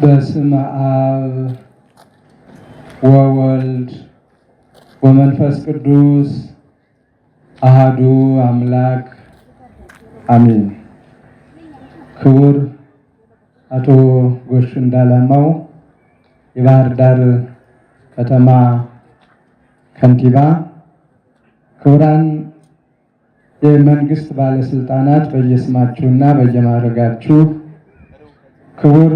በስመ አብ ወወልድ ወመንፈስ ቅዱስ አሃዱ አምላክ አሜን። ክቡር አቶ ጎሹ እንዳላማው የባህር ዳር ከተማ ከንቲባ፣ ክቡራን የመንግስት ባለስልጣናት በየስማችሁና በየማዕረጋችሁ፣ ክቡር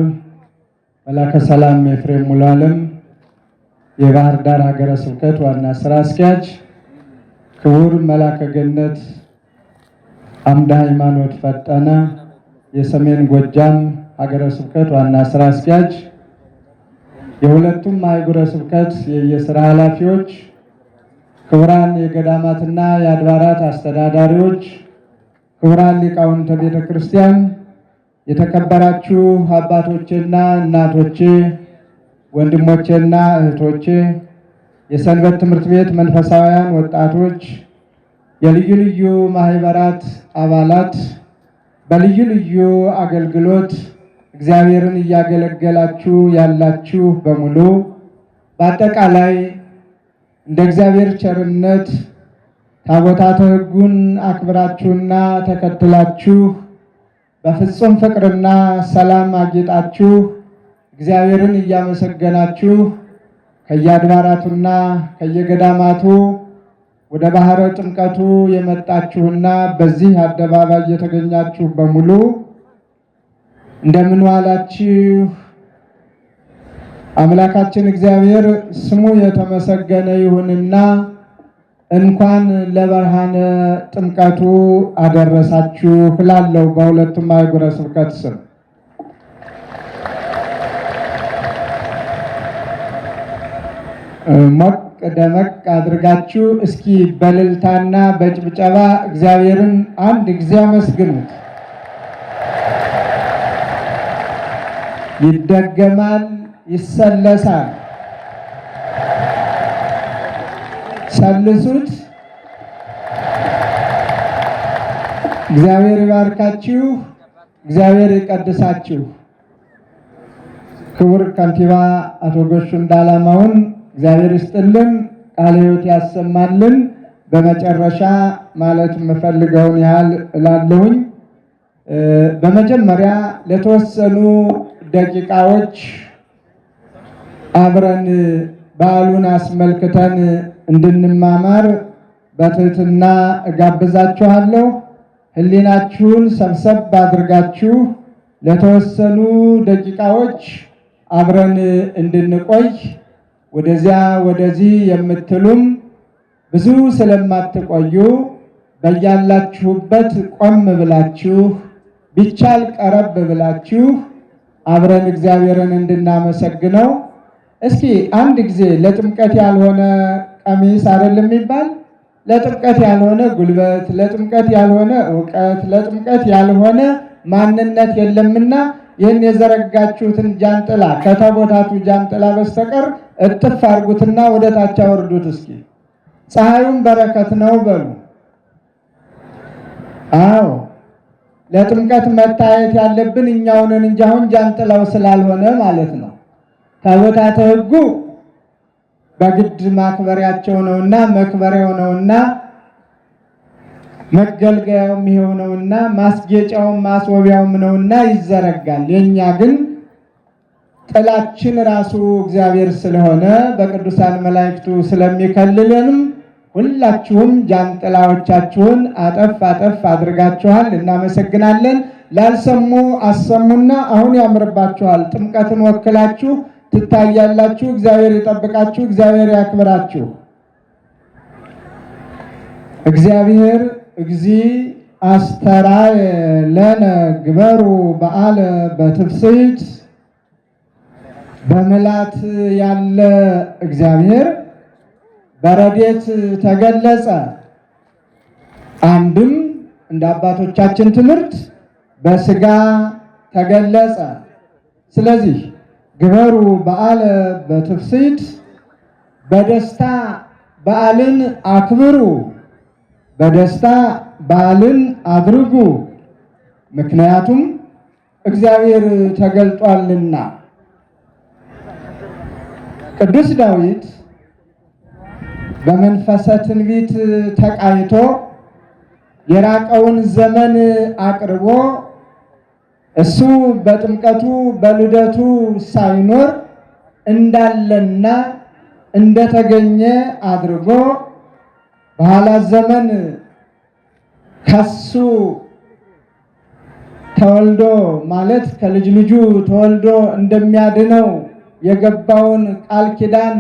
መላከ ሰላም ኤፍሬም ሙሉዓለም የባህር ዳር ሀገረ ስብከት ዋና ስራ አስኪያጅ፣ ክቡር መላከ ገነት አምደ ሃይማኖት ፈጠነ የሰሜን ጎጃም ሀገረ ስብከት ዋና ስራ አስኪያጅ፣ የሁለቱም አህጉረ ስብከት የየስራ ኃላፊዎች፣ ክቡራን የገዳማትና የአድባራት አስተዳዳሪዎች፣ ክቡራን ሊቃውንተ ቤተ ክርስቲያን፣ የተከበራችሁ አባቶቼና እናቶቼ፣ ወንድሞቼና እህቶቼ፣ የሰንበት ትምህርት ቤት መንፈሳውያን ወጣቶች፣ የልዩ ልዩ ማህበራት አባላት፣ በልዩ ልዩ አገልግሎት እግዚአብሔርን እያገለገላችሁ ያላችሁ በሙሉ፣ በአጠቃላይ እንደ እግዚአብሔር ቸርነት ታቦታተ ሕጉን አክብራችሁና ተከትላችሁ በፍጹም ፍቅርና ሰላም አጌጣችሁ እግዚአብሔርን እያመሰገናችሁ ከየአድባራቱና ከየገዳማቱ ወደ ባህረ ጥምቀቱ የመጣችሁና በዚህ አደባባይ የተገኛችሁ በሙሉ እንደምን ዋላችሁ? አምላካችን እግዚአብሔር ስሙ የተመሰገነ ይሁንና እንኳን ለብርሃነ ጥምቀቱ አደረሳችሁ እላለሁ በሁለቱም አህጉረ ስብከት ስም። ሞቅ ደመቅ አድርጋችሁ እስኪ በእልልታና በጭብጨባ እግዚአብሔርን አንድ ጊዜ አመስግኑት። ይደገማል፣ ይሰለሳል። ሰልሱት። እግዚአብሔር ይባርካችሁ፣ እግዚአብሔር ይቀድሳችሁ። ክቡር ከንቲባ አቶ ጎሹ እንዳላማውን እግዚአብሔር ይስጥልን፣ ቃለ ሕይወት ያሰማልን። በመጨረሻ ማለት የምፈልገውን ያህል እላለሁኝ። በመጀመሪያ ለተወሰኑ ደቂቃዎች አብረን በዓሉን አስመልክተን እንድንማማር በትህትና እጋብዛችኋለሁ። ሕሊናችሁን ሰብሰብ አድርጋችሁ ለተወሰኑ ደቂቃዎች አብረን እንድንቆይ፣ ወደዚያ ወደዚህ የምትሉም ብዙ ስለማትቆዩ በያላችሁበት ቆም ብላችሁ፣ ቢቻል ቀረብ ብላችሁ አብረን እግዚአብሔርን እንድናመሰግነው። እስኪ አንድ ጊዜ ለጥምቀት ያልሆነ ቀሚስ አይደለም የሚባል፣ ለጥምቀት ያልሆነ ጉልበት፣ ለጥምቀት ያልሆነ እውቀት፣ ለጥምቀት ያልሆነ ማንነት የለምና ይህን የዘረጋችሁትን ጃንጥላ ከታቦታቱ ጃንጥላ በስተቀር እጥፍ አድርጉትና ወደ ታች አወርዱት። እስኪ ፀሐዩን በረከት ነው በሉ። አዎ፣ ለጥምቀት መታየት ያለብን እኛውንን እንጂ አሁን ጃንጥላው ስላልሆነ ማለት ነው። ታቦታተ ሕጉ በግድ ማክበሪያቸው ነውና፣ መክበሪያው ነውና፣ መገልገያውም ይሄው ነውና፣ ማስጌጫውም ማስወቢያውም ነውና ይዘረጋል። የኛ ግን ጥላችን ራሱ እግዚአብሔር ስለሆነ በቅዱሳን መላእክቱ ስለሚከልለንም ሁላችሁም ጃንጥላዎቻችሁን አጠፍ አጠፍ አድርጋችኋል። እናመሰግናለን። ላልሰሙ አሰሙና አሁን ያምርባችኋል። ጥምቀትን ወክላችሁ ትታያላችሁ። እግዚአብሔር ይጠብቃችሁ። እግዚአብሔር ያክብራችሁ። እግዚአብሔር እግዚ አስተራየ ለነ ግበሩ በዓለ በትፍስሕት፣ በምልአት ያለ እግዚአብሔር በረድኤት ተገለጸ። አንድም እንደ አባቶቻችን ትምህርት በስጋ ተገለጸ። ስለዚህ ግበሩ በዓለ በትፍስሕት፣ በደስታ በዓልን አክብሩ፣ በደስታ በዓልን አድርጉ። ምክንያቱም እግዚአብሔር ተገልጧልና። ቅዱስ ዳዊት በመንፈሰ ትንቢት ተቃኝቶ የራቀውን ዘመን አቅርቦ እሱ በጥምቀቱ በልደቱ ሳይኖር እንዳለና እንደተገኘ አድርጎ በኋላ ዘመን ከሱ ተወልዶ ማለት ከልጅ ልጁ ተወልዶ እንደሚያድነው የገባውን ቃል ኪዳን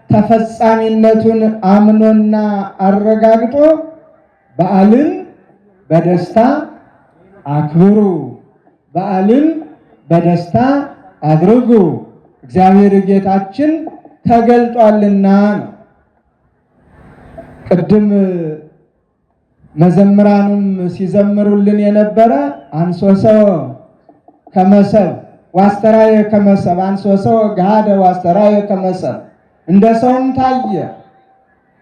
ተፈጻሚነቱን አምኖና አረጋግጦ በዓልን በደስታ አክብሩ፣ በዓልን በደስታ አድርጉ፣ እግዚአብሔር ጌታችን ተገልጧልና ነው። ቅድም መዘምራኑም ሲዘምሩልን የነበረ አንሶሰው ከመሰብ ዋስተራየ ከመሰብ አንሶሰው ገሃደ ዋስተራየ ከመሰብ፣ እንደ ሰውም ታየ፣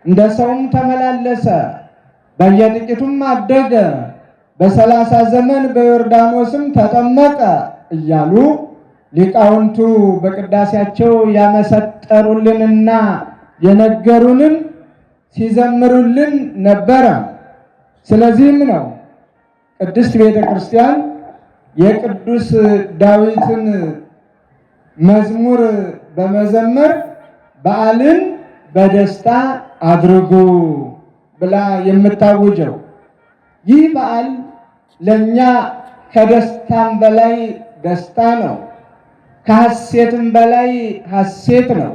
እንደ ሰውም ተመላለሰ፣ በየጥቂቱም አደገ፣ በ30 ዘመን በዮርዳኖስም ተጠመቀ እያሉ ሊቃውንቱ በቅዳሴያቸው ያመሰጠሩልንና የነገሩንን ሲዘምሩልን ነበረ። ስለዚህም ነው ቅድስት ቤተ ክርስቲያን የቅዱስ ዳዊትን መዝሙር በመዘመር በዓልን በደስታ አድርጉ ብላ የምታውጀው። ይህ በዓል ለእኛ ከደስታም በላይ ደስታ ነው። ከሐሴትም በላይ ሐሴት ነው።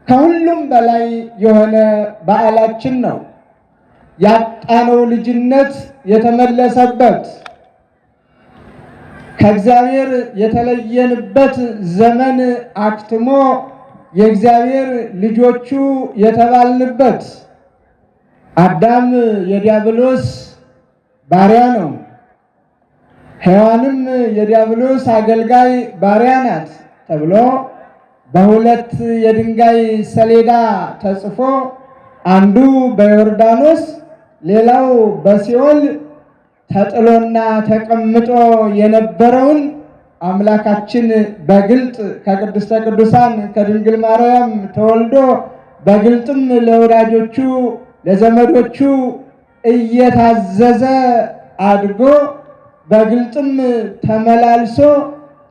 ከሁሉም በላይ የሆነ በዓላችን ነው። ያጣነው ልጅነት የተመለሰበት፣ ከእግዚአብሔር የተለየንበት ዘመን አክትሞ የእግዚአብሔር ልጆቹ የተባልንበት። አዳም የዲያብሎስ ባሪያ ነው፣ ሔዋንም የዲያብሎስ አገልጋይ ባሪያ ናት ተብሎ በሁለት የድንጋይ ሰሌዳ ተጽፎ አንዱ በዮርዳኖስ ሌላው በሲኦል ተጥሎና ተቀምጦ የነበረውን አምላካችን በግልጥ ከቅድስተ ቅዱሳን ከድንግል ማርያም ተወልዶ በግልጥም ለወዳጆቹ ለዘመዶቹ እየታዘዘ አድጎ በግልጥም ተመላልሶ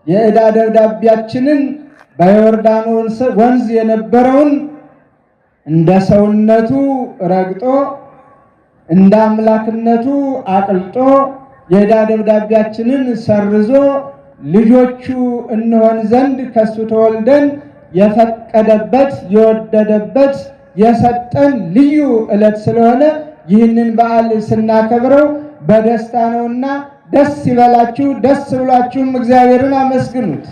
የዕዳ ደብዳቤያችንን በዮርዳኖስ ወንዝ የነበረውን እንደ ሰውነቱ ረግጦ እንደ አምላክነቱ አቅልጦ የዕዳ ደብዳቤያችንን ሰርዞ ልጆቹ እንሆን ዘንድ ከሱ ተወልደን የፈቀደበት የወደደበት የሰጠን ልዩ ዕለት ስለሆነ ይህንን በዓል ስናከብረው በደስታ ነውና ደስ ይበላችሁ፣ ደስ ብሏችሁም እግዚአብሔርን አመስግኑት።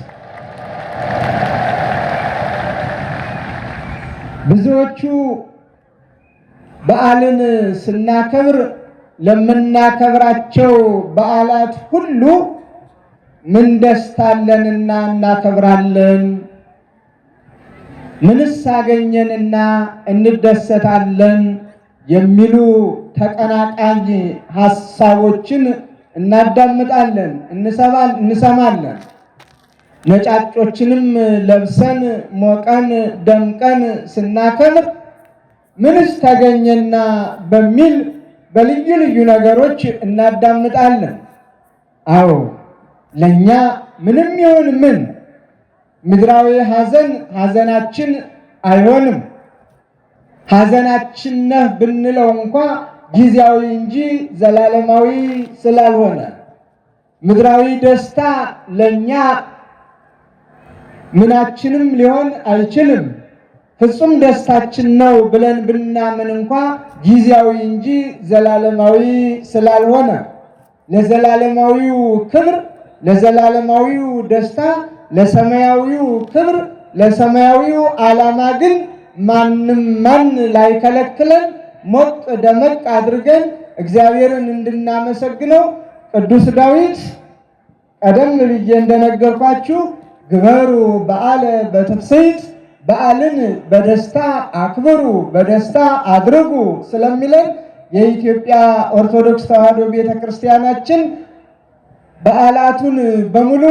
ብዙዎቹ በዓልን ስናከብር ለምናከብራቸው በዓላት ሁሉ ምን ደስታ አለንና እናከብራለን? ምንስ አገኘንና እንደሰታለን? የሚሉ ተቀናቃኝ ሀሳቦችን እናዳምጣለን፣ እንሰማለን። ነጫጮችንም ለብሰን ሞቀን ደምቀን ስናከብር ምንስ ተገኘና በሚል በልዩ ልዩ ነገሮች እናዳምጣለን። አዎ፣ ለኛ ምንም ይሁን ምን ምድራዊ ሐዘን ሐዘናችን አይሆንም። ሐዘናችን ነህ ብንለው እንኳ ጊዜያዊ እንጂ ዘላለማዊ ስላልሆነ፣ ምድራዊ ደስታ ለኛ ምናችንም ሊሆን አይችልም። ፍጹም ደስታችን ነው ብለን ብናምን እንኳ ጊዜያዊ እንጂ ዘላለማዊ ስላልሆነ፣ ለዘላለማዊው ክብር፣ ለዘላለማዊው ደስታ፣ ለሰማያዊው ክብር፣ ለሰማያዊው ዓላማ ግን ማንም ማን ላይከለክለን ሞቅ ደመቅ አድርገን እግዚአብሔርን እንድናመሰግነው ቅዱስ ዳዊት ቀደም ብዬ እንደነገርኳችሁ ግበሩ በዓለ በትፍስሕት፣ በዓልን በደስታ አክብሩ፣ በደስታ አድርጉ ስለሚለን የኢትዮጵያ ኦርቶዶክስ ተዋሕዶ ቤተክርስቲያናችን በዓላቱን በሙሉ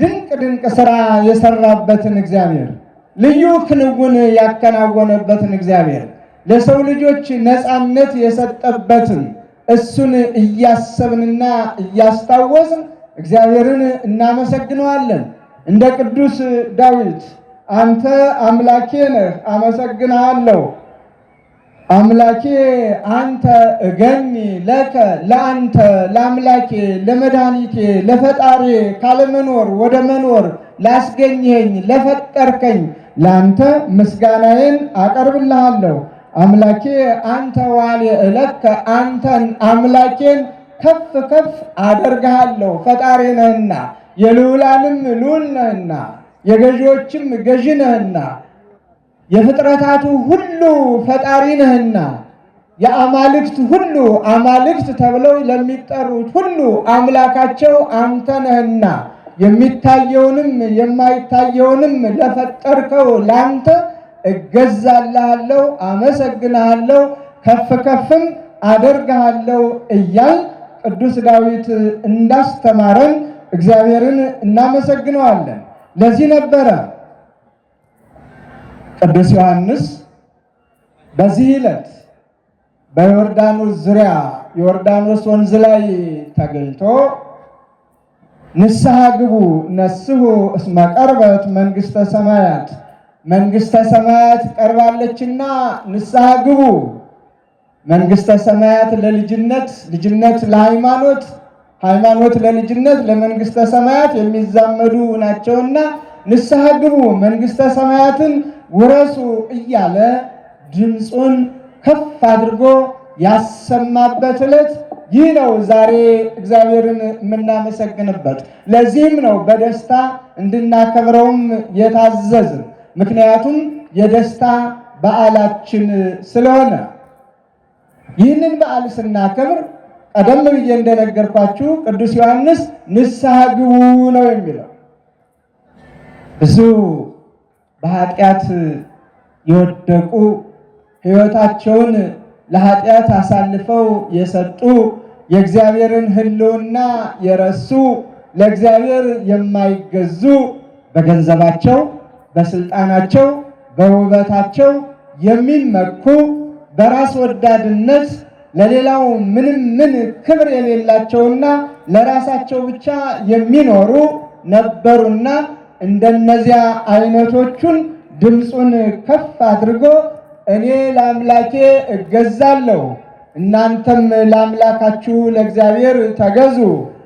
ድንቅ ድንቅ ስራ የሰራበትን እግዚአብሔር፣ ልዩ ክንውን ያከናወነበትን እግዚአብሔር፣ ለሰው ልጆች ነፃነት የሰጠበትን እሱን እያሰብንና እያስታወስን እግዚአብሔርን እናመሰግነዋለን። እንደ ቅዱስ ዳዊት አንተ አምላኬ ነህ አመሰግንሃለሁ፣ አምላኬ አንተ እገኒ ለከ፣ ለአንተ ለአምላኬ ለመድኃኒቴ ለፈጣሪ ካለመኖር ወደ መኖር ላስገኘኸኝ ለፈጠርከኝ ለአንተ ምስጋናዬን አቀርብልሃለሁ። አምላኬ አንተ ዋሌ እለከ፣ አንተን አምላኬን ከፍ ከፍ አደርግሃለሁ፣ ፈጣሪ ነህና፣ የልዑላንም ልዑል ነህና፣ የገዢዎችም ገዢ ነህና፣ የፍጥረታቱ ሁሉ ፈጣሪ ነህና፣ የአማልክት ሁሉ አማልክት ተብለው ለሚጠሩት ሁሉ አምላካቸው አንተ ነህና፣ የሚታየውንም የማይታየውንም ለፈጠርከው ላንተ እገዛልሃለሁ፣ አመሰግንሃለሁ፣ ከፍ ከፍም አደርግሃለሁ እያል ቅዱስ ዳዊት እንዳስተማረን እግዚአብሔርን እናመሰግነዋለን። ለዚህ ነበረ ቅዱስ ዮሐንስ በዚህ ዕለት በዮርዳኖስ ዙሪያ ዮርዳኖስ ወንዝ ላይ ተገኝቶ ንስሐ ግቡ፣ ነስሑ እስመ ቀርበት መንግሥተ ሰማያት፣ መንግሥተ ሰማያት ቀርባለችና ንስሐ ግቡ። መንግሥተ ሰማያት ለልጅነት፣ ልጅነት ለሃይማኖት፣ ሃይማኖት ለልጅነት ለመንግሥተ ሰማያት የሚዛመዱ ናቸውና ንስሐ ግቡ፣ መንግሥተ ሰማያትን ውረሱ እያለ ድምፁን ከፍ አድርጎ ያሰማበት ዕለት ይህ ነው። ዛሬ እግዚአብሔርን የምናመሰግንበት። ለዚህም ነው በደስታ እንድናከብረውም የታዘዝን። ምክንያቱም የደስታ በዓላችን ስለሆነ። ይህንን በዓል ስናከብር ቀደም ብዬ እንደነገርኳችሁ ቅዱስ ዮሐንስ ንስሐ ግቡ ነው የሚለው። ብዙ በኃጢአት የወደቁ፣ ሕይወታቸውን ለኃጢአት አሳልፈው የሰጡ፣ የእግዚአብሔርን ሕልውና የረሱ፣ ለእግዚአብሔር የማይገዙ፣ በገንዘባቸው፣ በስልጣናቸው፣ በውበታቸው የሚመኩ፣ በራስ ወዳድነት ለሌላው ምንም ምን ክብር የሌላቸውና ለራሳቸው ብቻ የሚኖሩ ነበሩና እንደነዚያ አይነቶቹን ድምፁን ከፍ አድርጎ እኔ ለአምላኬ እገዛለሁ፣ እናንተም ለአምላካችሁ ለእግዚአብሔር ተገዙ።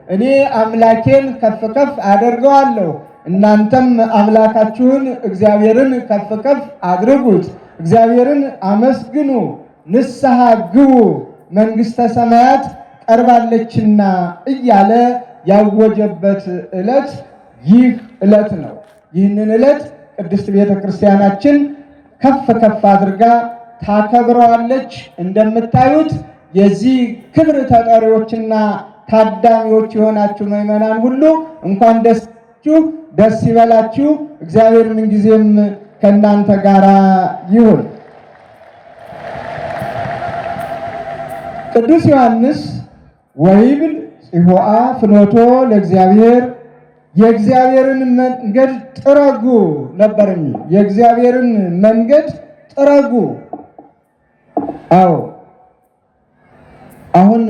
እኔ አምላኬን ከፍ ከፍ አደርገዋለሁ፣ እናንተም አምላካችሁን እግዚአብሔርን ከፍ ከፍ አድርጉት። እግዚአብሔርን አመስግኑ፣ ንስሐ ግቡ፣ መንግሥተ ሰማያት ቀርባለችና እያለ ያወጀበት ዕለት ይህ ዕለት ነው። ይህንን ዕለት ቅድስት ቤተ ክርስቲያናችን ከፍ ከፍ አድርጋ ታከብረዋለች። እንደምታዩት የዚህ ክብር ተጠሪዎችና ታዳሚዎች የሆናችሁ ምዕመናን ሁሉ እንኳን ደስ ይበላችሁ። እግዚአብሔር ምንጊዜም ከእናንተ ጋር ይሁን። ቅዱስ ዮሐንስ ወይብል ጽሖአ ፍኖቶ ለእግዚአብሔር፣ የእግዚአብሔርን መንገድ ጥረጉ ነበር የሚል። የእግዚአብሔርን መንገድ ጥረጉ። አዎ፣ አሁን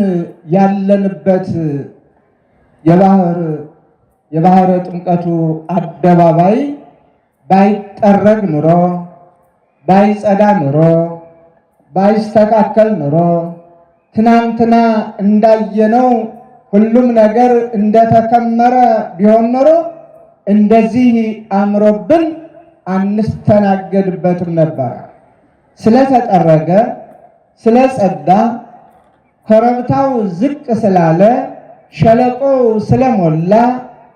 ያለንበት የባህረ ጥምቀቱ አደባባይ ባይጠረግ ኑሮ፣ ባይጸዳ ኑሮ፣ ባይስተካከል ኑሮ፣ ትናንትና እንዳየነው ሁሉም ነገር እንደተከመረ ቢሆን ኖሮ እንደዚህ አምሮብን አንስተናገድበትም ነበረ። ስለተጠረገ፣ ስለጸዳ፣ ኮረብታው ዝቅ ስላለ፣ ሸለቆው ስለሞላ፣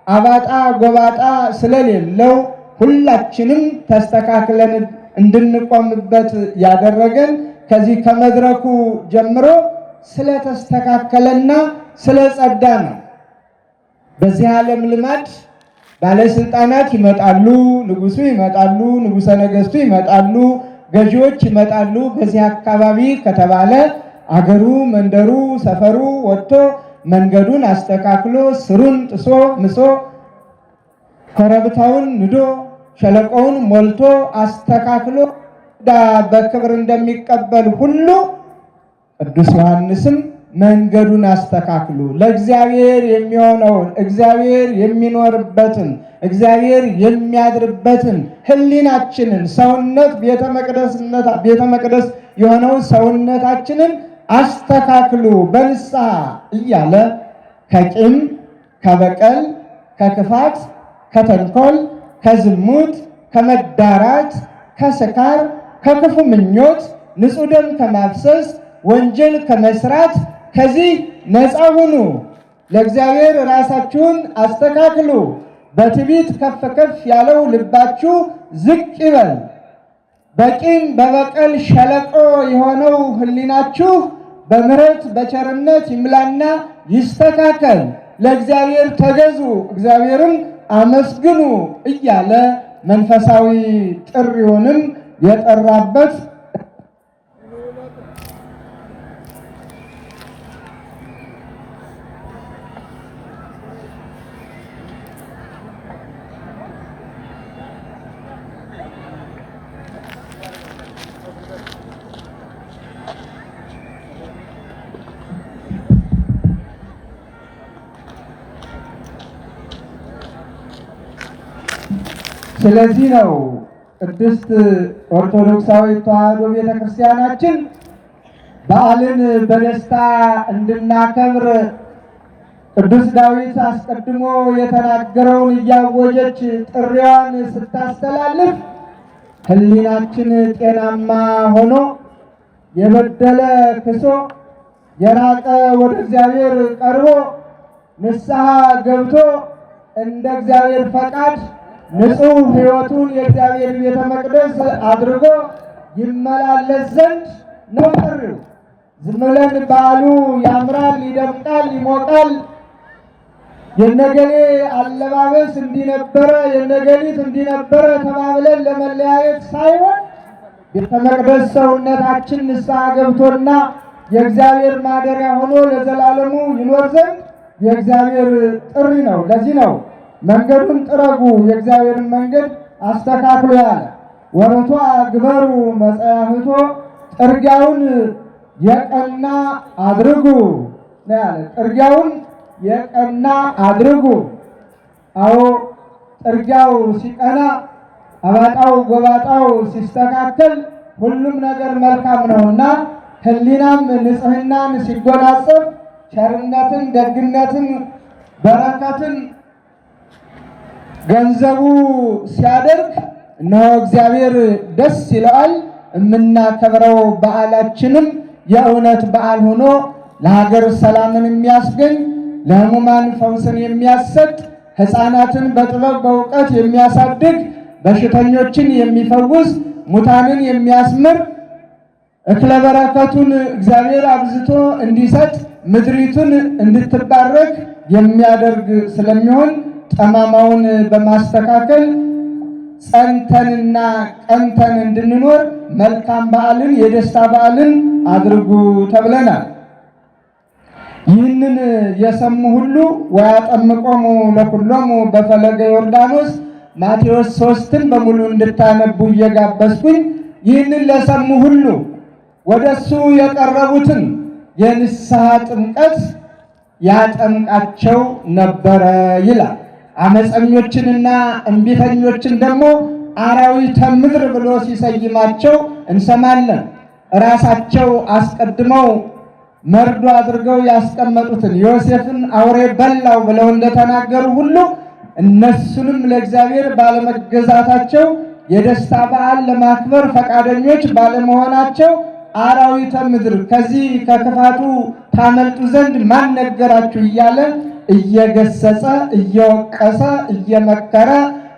አባጣ ጎባጣ ስለሌለው ሁላችንም ተስተካክለን እንድንቆምበት ያደረገን ከዚህ ከመድረኩ ጀምሮ ስለተስተካከለና ስለጸዳ ነው። በዚህ ዓለም ልማድ ባለስልጣናት ይመጣሉ፣ ንጉሱ ይመጣሉ፣ ንጉሰ ነገስቱ ይመጣሉ፣ ገዢዎች ይመጣሉ። በዚህ አካባቢ ከተባለ አገሩ፣ መንደሩ፣ ሰፈሩ ወጥቶ መንገዱን አስተካክሎ ስሩን ጥሶ ምሶ ኮረብታውን ንዶ ሸለቆውን ሞልቶ አስተካክሎ በክብር እንደሚቀበል ሁሉ ቅዱስ ዮሐንስም መንገዱን አስተካክሉ፣ ለእግዚአብሔር የሚሆነውን እግዚአብሔር የሚኖርበትን እግዚአብሔር የሚያድርበትን ሕሊናችንን ሰውነት ቤተ መቅደስ የሆነውን ሰውነታችንን አስተካክሉ በንስሐ እያለ ከቂም፣ ከበቀል፣ ከክፋት፣ ከተንኮል፣ ከዝሙት፣ ከመዳራት፣ ከስካር፣ ከክፉ ምኞት፣ ንጹሕ ደም ከማፍሰስ፣ ወንጀል ከመስራት ከዚህ ነፃ ሁኑ። ለእግዚአብሔር ራሳችሁን አስተካክሉ። በትዕቢት ከፍ ከፍ ያለው ልባችሁ ዝቅ ይበል። በቂም በበቀል ሸለቆ የሆነው ሕሊናችሁ በምሕረት በቸርነት ይምላና ይስተካከል። ለእግዚአብሔር ተገዙ፣ እግዚአብሔርን አመስግኑ እያለ መንፈሳዊ ጥሪውንም የጠራበት ስለዚህ ነው ቅድስት ኦርቶዶክሳዊ ተዋሕዶ ቤተክርስቲያናችን በዓልን በደስታ እንድናከብር ቅዱስ ዳዊት አስቀድሞ የተናገረውን እያወጀች ጥሪዋን ስታስተላልፍ ሕሊናችን ጤናማ ሆኖ የበደለ ክሶ የራቀ ወደ እግዚአብሔር ቀርቦ ንስሐ ገብቶ እንደ እግዚአብሔር ፈቃድ ንጹሕ ሕይወቱን የእግዚአብሔር ቤተ መቅደስ አድርጎ ይመላለስ ዘንድ ነው ጥሪው። ዝም ብለን በዓሉ ያምራል፣ ይደምቃል፣ ይሞቃል፣ የነገሌ አለባበስ እንዲነበረ የነገሊት እንዲነበረ ተባብለን ለመለያየት ሳይሆን ቤተ መቅደስ ሰውነታችን ንስሐ ገብቶና የእግዚአብሔር ማደሪያ ሆኖ ለዘላለሙ ይኖር ዘንድ የእግዚአብሔር ጥሪ ነው። ለዚህ ነው መንገዱን ጥረጉ፣ የእግዚአብሔርን መንገድ አስተካክሎ ያለ። ወረቷ ግበሩ መጽያህቶ፣ ጥርጊያውን የቀና አድርጉ ነው ያለ። ጥርጊያውን የቀና አድርጉ። አዎ ጥርጊያው ሲቀና፣ አባጣው ጎባጣው ሲስተካከል ሁሉም ነገር መልካም ነውና ሕሊናም ንጽሕናን ሲጎናጸፍ ቸርነትን፣ ደግነትን፣ በረከትን ገንዘቡ ሲያደርግ እነሆ እግዚአብሔር ደስ ይለዋል። የምናከብረው በዓላችንም የእውነት በዓል ሆኖ ለሀገር ሰላምን የሚያስገኝ ለሕሙማን ፈውስን የሚያሰጥ ሕፃናትን በጥበብ በእውቀት የሚያሳድግ በሽተኞችን የሚፈውስ ሙታንን የሚያስምር እክለ በረከቱን እግዚአብሔር አብዝቶ እንዲሰጥ ምድሪቱን እንድትባረክ የሚያደርግ ስለሚሆን ጠማማውን በማስተካከል ጸንተንና ቀንተን እንድንኖር መልካም በዓልን የደስታ በዓልን አድርጉ ተብለናል። ይህንን የሰሙ ሁሉ ወያጠምቆሙ ለኩሎሙ በፈለገ ዮርዳኖስ ማቴዎስ 3ን በሙሉ እንድታነቡ እየጋበዝኩኝ ይህንን ለሰሙ ሁሉ ወደሱ የቀረቡትን የንስሐ ጥምቀት ያጠምቃቸው ነበረ ይላል። አመፀኞችንና እምቢተኞችን ደግሞ አራዊተ ምድር ብሎ ሲሰይማቸው እንሰማለን። ራሳቸው አስቀድመው መርዶ አድርገው ያስቀመጡትን ዮሴፍን አውሬ በላው ብለው እንደተናገሩ ሁሉ እነሱንም ለእግዚአብሔር ባለመገዛታቸው የደስታ በዓል ለማክበር ፈቃደኞች ባለመሆናቸው አራዊተ ምድር ከዚህ ከክፋቱ ታመልጡ ዘንድ ማን ነገራችሁ እያለ እየገሰጸ እየወቀሰ እየመከረ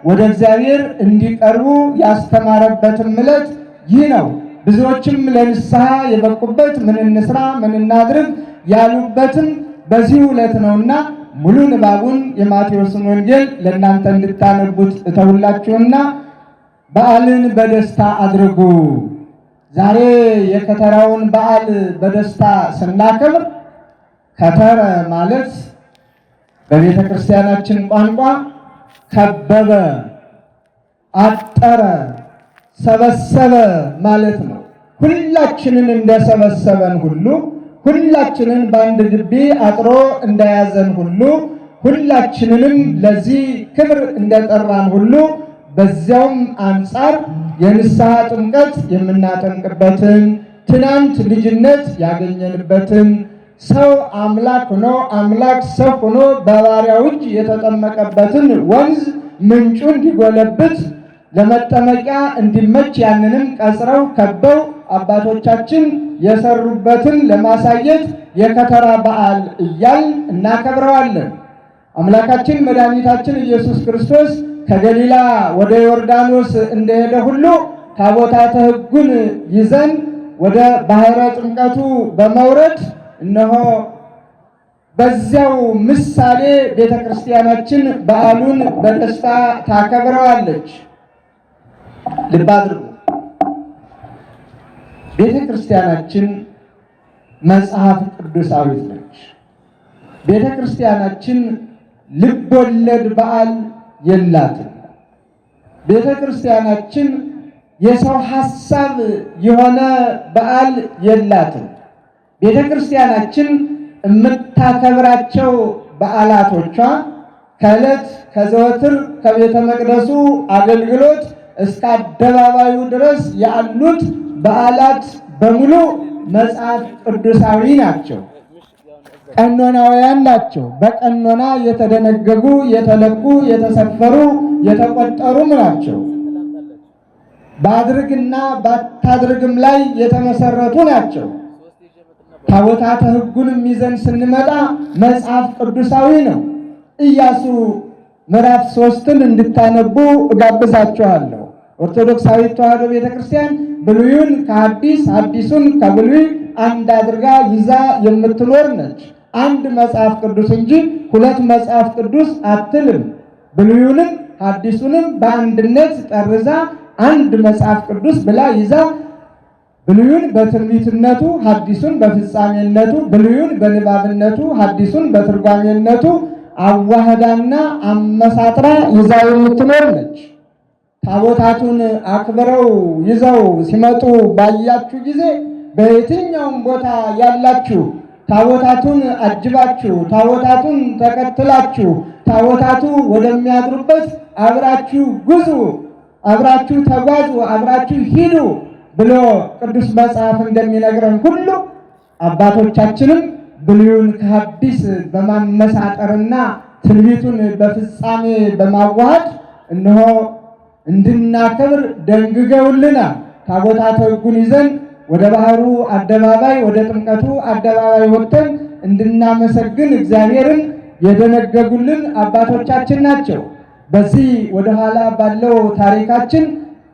ወደ እግዚአብሔር እንዲቀርቡ ያስተማረበትም ዕለት ይህ ነው። ብዙዎችም ለንስሐ የበቁበት ምን እንስራ ምን እናድርግ ያሉበትም በዚሁ ዕለት ነውና ሙሉ ንባቡን የማቴዎስን ወንጌል ለእናንተ እንድታነቡት እተውላችሁና በዓልን በደስታ አድርጉ። ዛሬ የከተራውን በዓል በደስታ ስናከብር ከተረ ማለት በቤተ ክርስቲያናችን ቋንቋ ከበበ፣ አጠረ፣ ሰበሰበ ማለት ነው። ሁላችንን እንደሰበሰበን ሁሉ፣ ሁላችንን በአንድ ግቢ አጥሮ እንደያዘን ሁሉ፣ ሁላችንንም ለዚህ ክብር እንደጠራን ሁሉ፣ በዚያውም አንጻር የንስሐ ጥምቀት የምናጠምቅበትን፣ ትናንት ልጅነት ያገኘንበትን፣ ሰው አምላክ ሆኖ አምላክ ሰው ሆኖ በባሪያው እጅ የተጠመቀበትን ወንዝ ምንጩ እንዲጎለብት፣ ለመጠመቂያ እንዲመች ያንንም ቀጽረው ከበው አባቶቻችን የሰሩበትን ለማሳየት የከተራ በዓል እያል እናከብረዋለን። አምላካችን መድኃኒታችን ኢየሱስ ክርስቶስ ከገሊላ ወደ ዮርዳኖስ እንደሄደ ሁሉ ታቦታተ ሕጉን ይዘን ወደ ባህረ ጥምቀቱ በመውረድ እነሆ በዚያው ምሳሌ ቤተ ክርስቲያናችን በዓሉን በደስታ ታከብረዋለች። ልብ አድርጉ። ቤተ ክርስቲያናችን መጽሐፍ ቅዱሳዊት ነች። ቤተ ክርስቲያናችን ልብ ወለድ በዓል የላትም። ቤተ ክርስቲያናችን የሰው ሐሳብ የሆነ በዓል የላትም። ቤተ ክርስቲያናችን የምታከብራቸው በዓላቶቿ ከዕለት ከዘወትር ከቤተ መቅደሱ አገልግሎት እስከ አደባባዩ ድረስ ያሉት በዓላት በሙሉ መጽሐፍ ቅዱሳዊ ናቸው፣ ቀኖናውያን ናቸው። በቀኖና የተደነገጉ፣ የተለኩ፣ የተሰፈሩ፣ የተቆጠሩም ናቸው። በአድርግና ባታድርግም ላይ የተመሰረቱ ናቸው። ታቦታተ ሕጉንም ይዘን ስንመጣ መጽሐፍ ቅዱሳዊ ነው። ኢያሱ ምዕራፍ 3ን እንድታነቡ እጋብዛችኋለሁ። ኦርቶዶክሳዊት ተዋሕዶ ቤተክርስቲያን ብሉዩን ከሐዲስ፣ ሐዲሱን ከብሉይ አንድ አድርጋ ይዛ የምትኖር ነች። አንድ መጽሐፍ ቅዱስ እንጂ ሁለት መጽሐፍ ቅዱስ አትልም። ብሉዩንም ሐዲሱንም በአንድነት ጠርዛ አንድ መጽሐፍ ቅዱስ ብላ ይዛ፣ ብሉዩን በትንቢትነቱ፣ ሐዲሱን በፍጻሜነቱ፣ ብሉዩን በንባብነቱ፣ ሐዲሱን በትርጓሜነቱ አዋህዳና አመሳጥራ ይዛ የምትኖር ነች። ታቦታቱን አክብረው ይዘው ሲመጡ ባያችሁ ጊዜ በየትኛውም ቦታ ያላችሁ ታቦታቱን አጅባችሁ፣ ታቦታቱን ተከትላችሁ፣ ታቦታቱ ወደሚያድሩበት አብራችሁ ጉዙ፣ አብራችሁ ተጓዙ፣ አብራችሁ ሂዱ ብሎ ቅዱስ መጽሐፍ እንደሚነግረን ሁሉ አባቶቻችንም ብሉዩን ከሐዲስ በማመሳጠርና ትንቢቱን በፍጻሜ በማዋሃድ እነሆ እንድናከብር ደንግገውልናል። ታቦታተ ሕጉን ይዘን ወደ ባህሩ አደባባይ፣ ወደ ጥምቀቱ አደባባይ ወጥተን እንድናመሰግን እግዚአብሔርን የደነገጉልን አባቶቻችን ናቸው። በዚህ ወደኋላ ባለው ታሪካችን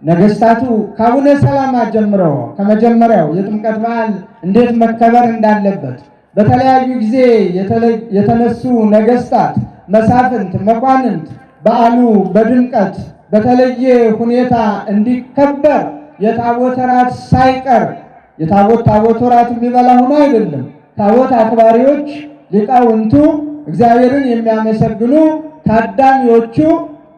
ነገስታቱ ከአቡነ ሰላማ ጀምሮ ከመጀመሪያው የጥምቀት በዓል እንዴት መከበር እንዳለበት በተለያዩ ጊዜ የተነሱ ነገስታት፣ መሳፍንት፣ መኳንንት በዓሉ በድምቀት በተለየ ሁኔታ እንዲከበር የታቦት ራት ሳይቀር፣ የታቦት ታቦት ራት የሚበላ ሆኖ አይደለም። ታቦት አክባሪዎች ሊቃውንቱ፣ እግዚአብሔርን የሚያመሰግኑ ታዳሚዎቹ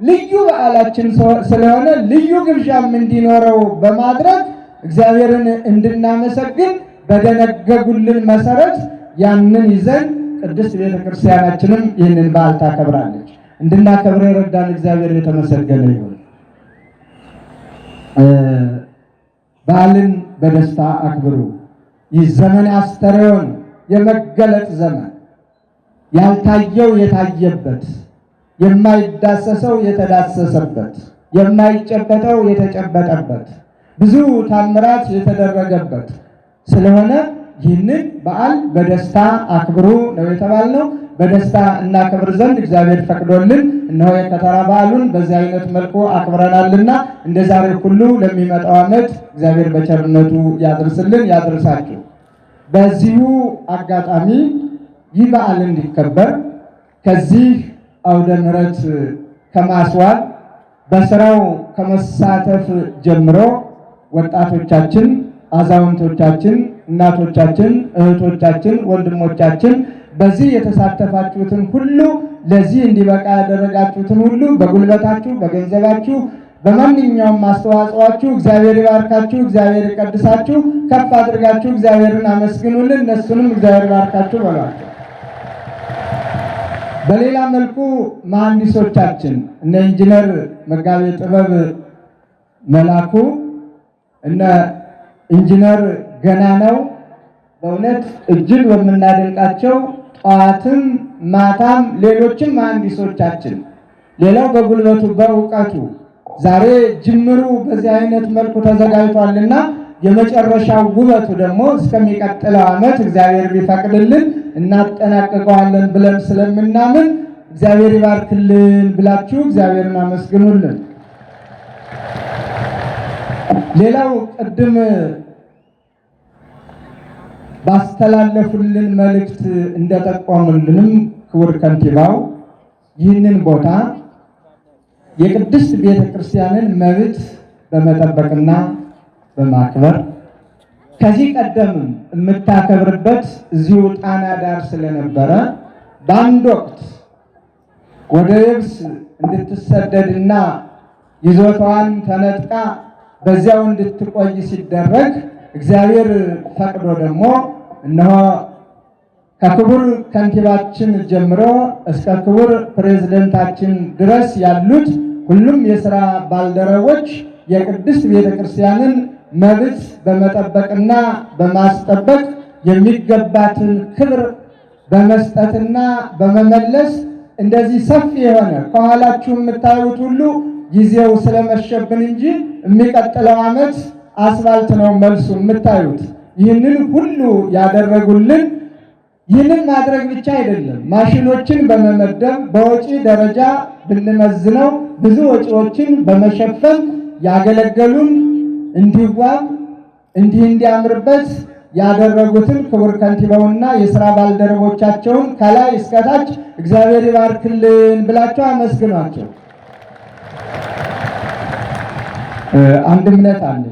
ልዩ በዓላችን ስለሆነ ልዩ ግብዣም እንዲኖረው በማድረግ እግዚአብሔርን እንድናመሰግን በደነገጉልን መሰረት ያንን ይዘን ቅድስት ቤተክርስቲያናችንም ይህንን በዓል ታከብራለች። እንድናከብር የረዳን እግዚአብሔር የተመሰገነ ይሁን። በዓልን በደስታ አክብሩ። ይህ ዘመን አስተርእዮን የመገለጥ ዘመን፣ ያልታየው የታየበት፣ የማይዳሰሰው የተዳሰሰበት፣ የማይጨበጠው የተጨበጠበት፣ ብዙ ታምራት የተደረገበት ስለሆነ ይህንን በዓል በደስታ አክብሩ ነው የተባልነው። በደስታ እናከብር ዘንድ እግዚአብሔር ፈቅዶልን እነሆ የከተራ በዓሉን በዚህ አይነት መልኩ አክብረናልና እንደ ዛሬ ሁሉ ለሚመጣው ዓመት እግዚአብሔር በቸርነቱ ያድርስልን፣ ያድርሳችሁ። በዚሁ አጋጣሚ ይህ በዓል እንዲከበር ከዚህ አውደ ምሕረት ከማስዋብ፣ በስራው ከመሳተፍ ጀምሮ ወጣቶቻችን፣ አዛውንቶቻችን፣ እናቶቻችን፣ እህቶቻችን፣ ወንድሞቻችን በዚህ የተሳተፋችሁትን ሁሉ፣ ለዚህ እንዲበቃ ያደረጋችሁትን ሁሉ በጉልበታችሁ፣ በገንዘባችሁ፣ በማንኛውም አስተዋጽኦአችሁ እግዚአብሔር ይባርካችሁ፣ እግዚአብሔር ይቀድሳችሁ። ከፍ አድርጋችሁ እግዚአብሔርን አመስግኑልን። እነሱንም እግዚአብሔር ይባርካችሁ በሏቸው። በሌላ መልኩ መሐንዲሶቻችን እነ ኢንጂነር መጋቤ ጥበብ መላኩ፣ እነ ኢንጂነር ገናነው በእውነት እጅግ በምናደንቃቸው ጠዋትም ማታም፣ ሌሎችም መሐንዲሶቻችን፣ ሌላው በጉልበቱ በእውቀቱ ዛሬ ጅምሩ በዚህ አይነት መልኩ ተዘጋጅቷልና የመጨረሻው ውበቱ ደግሞ እስከሚቀጥለው ዓመት እግዚአብሔር ቢፈቅድልን እናጠናቅቀዋለን ብለን ስለምናምን እግዚአብሔር ይባርክልን ብላችሁ እግዚአብሔርን አመስግኑልን። ሌላው ቅድም ባስተላለፉልን መልእክት እንደጠቆሙልንም ክቡር ከንቲባው ይህንን ቦታ የቅድስት ቤተ ክርስቲያንን መብት በመጠበቅና በማክበር ከዚህ ቀደምም የምታከብርበት እዚሁ ጣና ዳር ስለነበረ በአንድ ወቅት ወደ የብስ እንድትሰደድና ይዞታዋን ተነጥቃ በዚያው እንድትቆይ ሲደረግ እግዚአብሔር ፈቅዶ ደግሞ እነሆ ከክቡር ከንቲባችን ጀምሮ እስከ ክቡር ፕሬዝደንታችን ድረስ ያሉት ሁሉም የስራ ባልደረቦች የቅድስት ቤተክርስቲያንን መብት በመጠበቅና በማስጠበቅ የሚገባትን ክብር በመስጠትና በመመለስ እንደዚህ ሰፊ የሆነ ከኋላችሁ የምታዩት ሁሉ ጊዜው ስለመሸብን እንጂ የሚቀጥለው ዓመት አስፋልት ነው መልሱ የምታዩት። ይህንን ሁሉ ያደረጉልን፣ ይህንን ማድረግ ብቻ አይደለም፣ ማሽኖችን በመመደብ በወጪ ደረጃ ብንመዝነው ብዙ ወጪዎችን በመሸፈን ያገለገሉን፣ እንዲዋብ እንዲህ እንዲያምርበት ያደረጉትን ክቡር ከንቲባውና የስራ ባልደረቦቻቸውን ከላይ እስከታች እግዚአብሔር ይባርክልን ብላቸው አመስግኗቸው። አንድ እምነት አለ።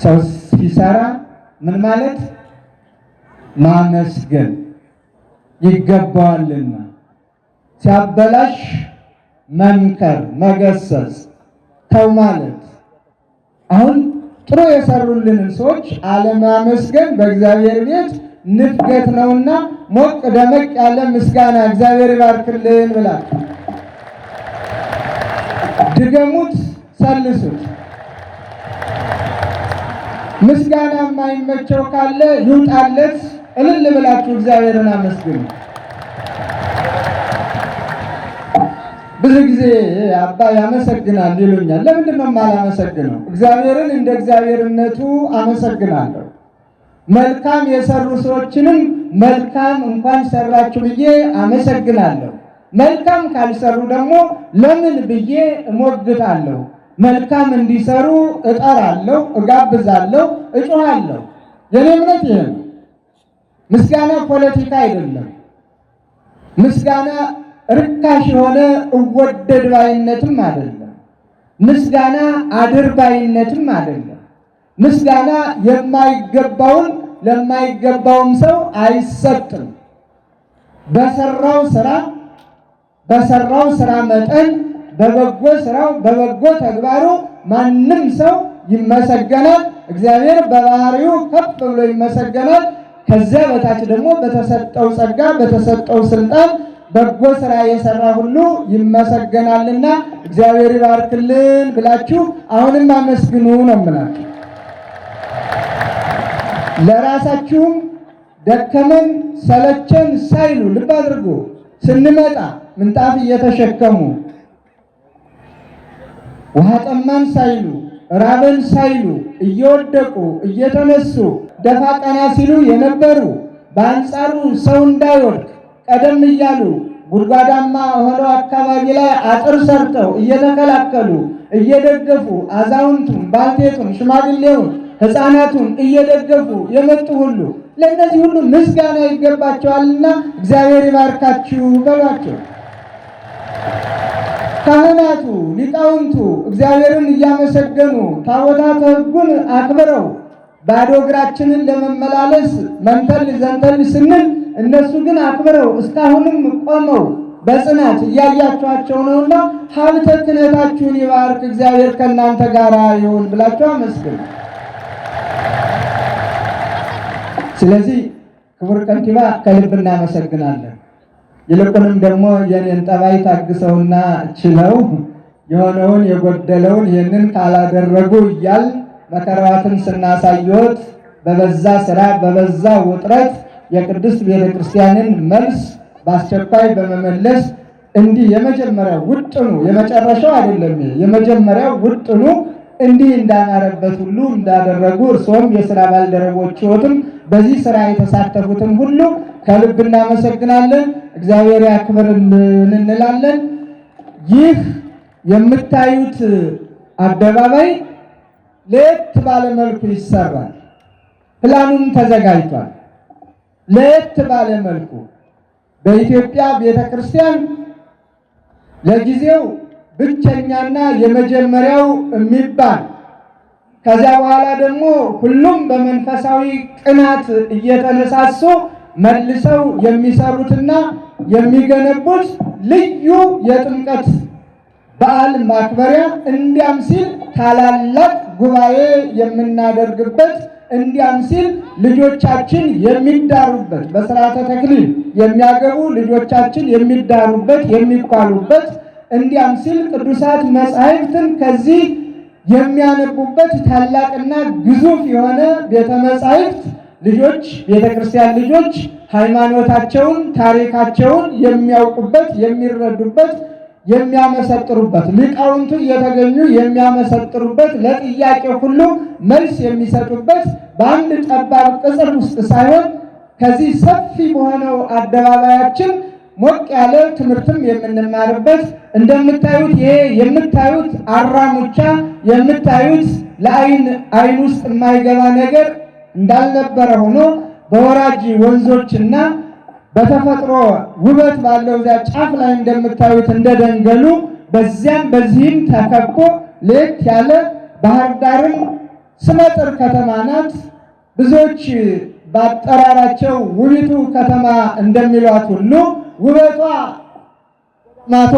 ሰው ሲሰራ ምን ማለት ማመስገን ይገባዋልና፣ ሲያበላሽ መምከር፣ መገሰጽ፣ ተው ማለት። አሁን ጥሩ የሰሩልንን ሰዎች አለማመስገን በእግዚአብሔር ቤት ንፍገት ነውና ሞቅ ደመቅ ያለ ምስጋና እግዚአብሔር ይባርክልን ብላችሁ ድገሙት፣ ሰልሱት። ምስጋና የማይመቸው ካለ ይውጣለት። እልል ብላችሁ እግዚአብሔርን አመስግኑ። ብዙ ጊዜ አባ ያመሰግናል ይሉኛል። ለምንድን ነው የማላመሰግነው? እግዚአብሔርን እንደ እግዚአብሔርነቱ አመሰግናለሁ። መልካም የሰሩ ሰዎችንም መልካም እንኳን ሰራችሁ ብዬ አመሰግናለሁ። መልካም ካልሰሩ ደግሞ ለምን ብዬ እሞግታለሁ። መልካም እንዲሰሩ እጠራለሁ፣ እጋብዛለሁ፣ እጮሃለሁ። የኔ እምነት ይሄ ነው። ምስጋና ፖለቲካ አይደለም። ምስጋና ርካሽ የሆነ እወደድ ባይነትም አይደለም። ምስጋና አድርባይነትም አይደለም። ምስጋና የማይገባውን ለማይገባውም ሰው አይሰጥም። በሰራው ስራ መጠን በበጎ ስራው በበጎ ተግባሩ ማንም ሰው ይመሰገናል። እግዚአብሔር በባህሪው ከፍ ብሎ ይመሰገናል። ከዚያ በታች ደግሞ በተሰጠው ጸጋ በተሰጠው ስልጣን በጎ ስራ የሰራ ሁሉ ይመሰገናልና እግዚአብሔር ይባርክልን ብላችሁ አሁንም አመስግኑ ነው የምላችሁ። ለራሳችሁም ደከመን ሰለቸን ሳይሉ፣ ልብ አድርጉ፣ ስንመጣ ምንጣፍ እየተሸከሙ፣ ውሃ ጠማን ሳይሉ፣ ራበን ሳይሉ እየወደቁ እየተነሱ ደፋ ቀና ሲሉ የነበሩ፣ በአንጻሩ ሰው እንዳይወድቅ ቀደም እያሉ ጉድጓዳማ ሆነው አካባቢ ላይ አጥር ሰርተው እየተከላከሉ እየደገፉ፣ አዛውንቱን፣ ባልቴቱን፣ ሽማግሌውን፣ ሕፃናቱን እየደገፉ የመጡ ሁሉ ለእነዚህ ሁሉ ምስጋና ይገባቸዋልና እግዚአብሔር ይባርካችሁ በሏቸው። ካህናቱ፣ ሊቃውንቱ እግዚአብሔርን እያመሰገኑ ታቦታተ ሕጉን አክብረው ባዶ እግራችንን ለመመላለስ መንተል ዘንተል ስንል እነሱ ግን አክብረው እስካሁንም ቆመው በጽናት እያያችኋቸው ነውና ሀብተ ክህነታችሁን ይባርክ እግዚአብሔር ከእናንተ ጋር ይሁን ብላችሁ አመስግኑ። ስለዚህ ክቡር ከንቲባ ከልብ እናመሰግናለን። ይልቁንም ደግሞ የኔን ጠባይ ታግሰውና ችለው የሆነውን የጎደለውን ይህንን ካላደረጉ እያል መከራዋትን ስናሳየዎት በበዛ ስራ በበዛ ውጥረት የቅድስት ቤተክርስቲያንን መልስ በአስቸኳይ በመመለስ እንዲህ የመጀመሪያው ውጥኑ፣ የመጨረሻው አይደለም፣ የመጀመሪያው ውጥኑ እንዲህ እንዳማረበት ሁሉ እንዳደረጉ እርስዎም የስራ ባልደረቦችዎትም በዚህ ስራ የተሳተፉትም ሁሉ ከልብ እናመሰግናለን። እግዚአብሔር ያክብርልን እንላለን። ይህ የምታዩት አደባባይ ለየት ባለ መልኩ ይሰራል። ፕላኑም ተዘጋጅቷል። ለየት ባለ መልኩ በኢትዮጵያ ቤተክርስቲያን ለጊዜው ብቸኛና የመጀመሪያው የሚባል፣ ከዚያ በኋላ ደግሞ ሁሉም በመንፈሳዊ ቅናት እየተነሳሱ መልሰው የሚሰሩትና የሚገነቡት ልዩ የጥምቀት በዓል ማክበሪያ፣ እንዲያም ሲል ታላላቅ ጉባኤ የምናደርግበት፣ እንዲያም ሲል ልጆቻችን የሚዳሩበት፣ በስርዓተ ተክሊል የሚያገቡ ልጆቻችን የሚዳሩበት፣ የሚኳሉበት፣ እንዲያም ሲል ቅዱሳት መጻሕፍትን ከዚህ የሚያነቡበት ታላቅና ግዙፍ የሆነ ቤተ መጻሕፍት፣ ልጆች፣ ቤተክርስቲያን ልጆች ሃይማኖታቸውን፣ ታሪካቸውን የሚያውቁበት፣ የሚረዱበት፣ የሚያመሰጥሩበት፣ ሊቃውንቱ እየተገኙ የሚያመሰጥሩበት፣ ለጥያቄ ሁሉ መልስ የሚሰጡበት፣ በአንድ ጠባብ ቅጽር ውስጥ ሳይሆን ከዚህ ሰፊ በሆነው አደባባያችን ሞቅ ያለ ትምህርትም የምንማርበት፣ እንደምታዩት ይሄ የምታዩት አራሙቻ፣ የምታዩት ለአይን አይን ውስጥ የማይገባ ነገር እንዳልነበረ ሆኖ በወራጅ ወንዞችና በተፈጥሮ ውበት ባለው እዚያ ጫፍ ላይ እንደምታዩት እንደ ደንገሉ በዚያም በዚህም ተከቦ ለየት ያለ፣ ባህር ዳርም ስመጥር ከተማ ናት። ብዙዎች በአጠራራቸው ውቢቱ ከተማ እንደሚሏት ሁሉ ውበቷ ማቷ፣